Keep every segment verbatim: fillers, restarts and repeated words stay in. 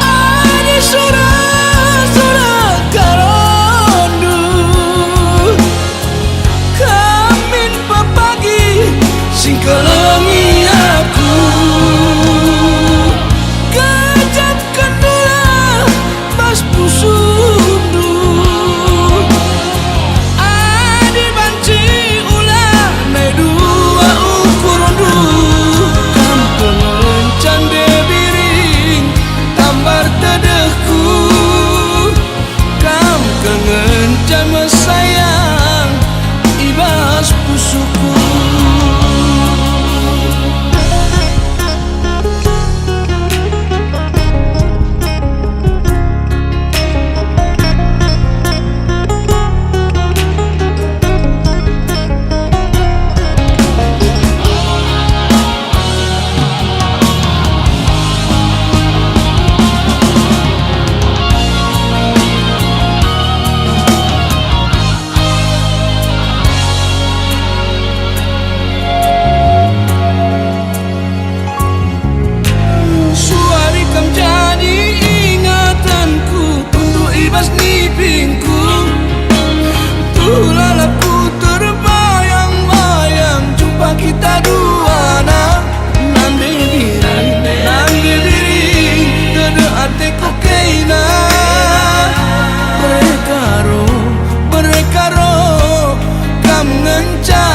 Adi sura-sura karondu, kam min pepagi si ngkelengi aku. Gejapkendulah bas pusuhndu. Adi banci ulah nai dua ukurndu, kam kal ngenca nde biring tambar tedehku, kam kal ngenca mesayang i bas pusuhku. Suari kam jadi ingatenku, tunduh i bas nipingku. Tuhu lalapku terbayang-bayang, jumpa kita duana. Nande biring, nande biring, tedeh ateku kena. Bere karo, bere karo, kam ngenca.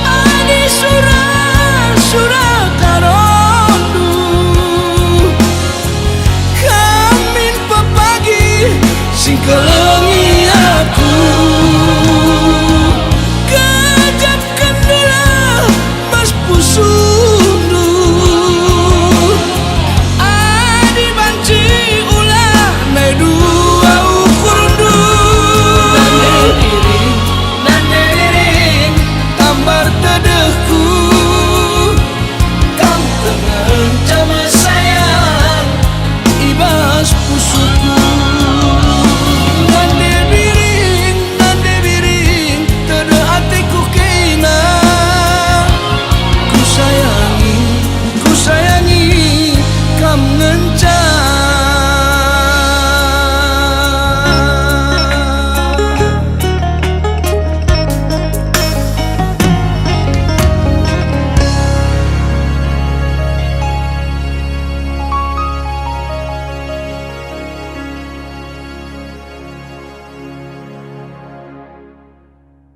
Adi sura-sura karondu, kam min pepagi si ngkelengi